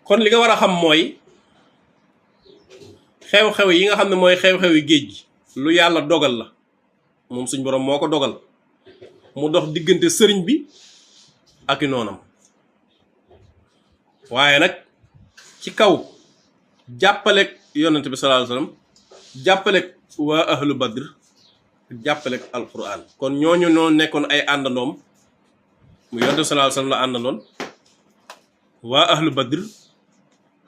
kon li nga war a xam mooy xew-xew yi nga xam ne mooy xew-xewi géej gi lu yàlla dogal la moom suñ borom moo ko dogal mu dox diggante sëriñ bi ak i noonam waaye nag ci kaw jàppaleeg yonent bi sallallahu alayhi wasallam jàppaleeg waa ahlu badr jàppaleeg alquran kon ñooñu noo nekkoon ay àndandoom mu yonent bi sallallahu alayhi wasallam la àndandoon waa ahlu badr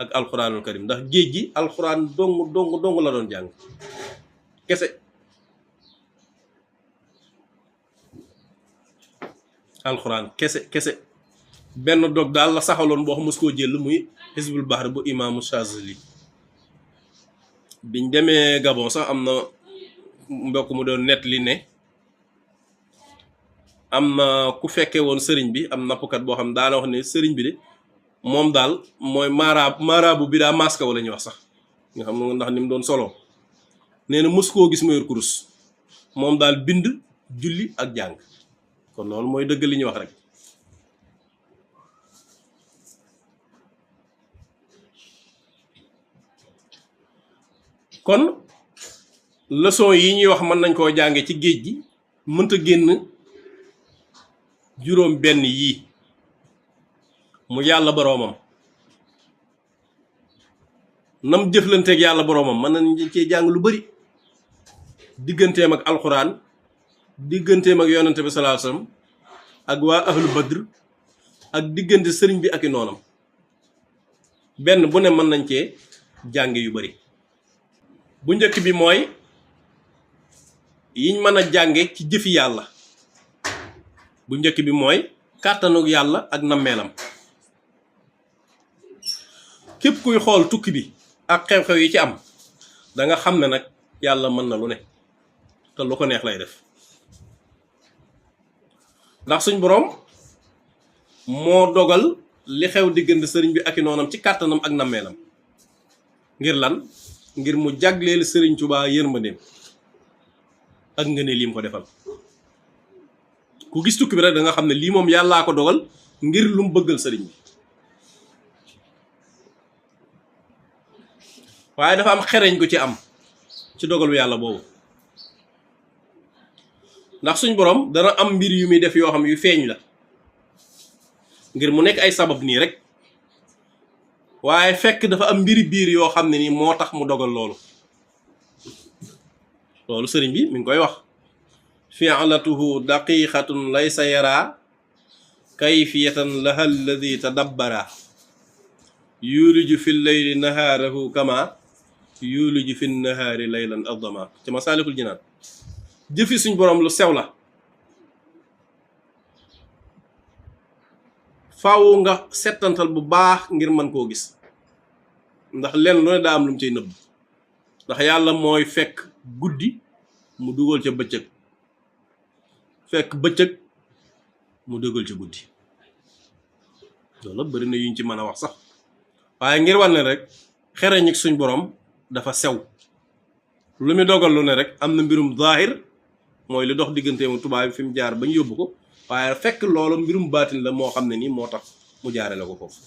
ak alquranul karim ndax géej gi alquran dong la doon jàng kese alquran kese benn dog daal la saxaloon boo xam mos koo jël muy Hizbul Bahr bu imaamu Chazali biñ demee Gabon sax am na mbokk mu doon nett li ne am na ku fekkee woon sëriñ bi am nappkat boo xam daana wax ne sëriñ bi de moom daal mooy maaraabu bi daa maska wala ñuy wax sax nga xam ne ndax ni mu doon solo nee na mos koo gis mu yor kurus moom daal bind julli ak jàng kon loolu mooy dëgg li ñuy wax rek kon leçon yi ñuy wax mën nañ koo jànge ci géej gi mënta génn juróom benn yii mu yàlla boroomam nam jëflanteeg yàlla boroomam mën nañ cee jàng lu bari digganteem ak alxuraan digganteem ak yonente bi sallallahu alayhi wasallam ak waa ahlu badr ak diggante sëriñ bi ak i noonam benn bu ne mën nañ cee jànge yu bari bu njëkk bi mooy yiñ mën a jànge ci jëfi yàlla bu njëkk bi mooy kàttanug yàlla ak nammeelam képp kuy xool tukki bi ak xew-xew yi ci am da nga xam ne nag yàlla mën na lu ne te lu ko neex lay def ndax suñ boroom moo dogal li xew diggante sëriñ bi ak i noonam ci kàttanam ak nammeelam ngir lan ngir mu jagleel sëriñ Tuubaa yërmandeem ak ngëneel lim ko defal ku gis tukki bi rek da nga xam ne lii moom yàllaa ko dogal ngir lu mu bëggal sëriñ bi waaye dafa am xereñ gu ci am ci dogalu yàlla boobu ndax suñ borom dana am mbir yu muy def yoo xam yu feeñ la ngir mu nekk ay sabab nii rek waaye fekk dafa am mbiri biir yoo xam ne nii moo tax mu dogal loolu sëriñ bi mi ngi koy wax fi'latuhu daqiqatun laysa yara kayfiyatan laha alladi tadabbara yuliju fi leyli nahaarahu kama yuliju fi nahaari laylan adama ci masaalikul jinaan jëfi suñ borom lu sew la faaw nga settantal bu baax ngir mën koo gis ndax lenn lu ne daa am lu mu cay nëbb ndax yàlla mooy fekk guddi mu dugal ca bëccëg fekk bëccëg mu dugal ca guddi loolu bari na yuñ ci mën a wax sax waaye ngir wane rek xereñ ak suñ borom dafa sew lu mu dogal lu ne rek am na mbirum zaahir mooy li dox digganteemu tubaab bi fi mu jaar ba ñu yóbbu ko waaye fekk loolu mbirum baatin la moo xam ne nii moo tax mu jaare la ko foofu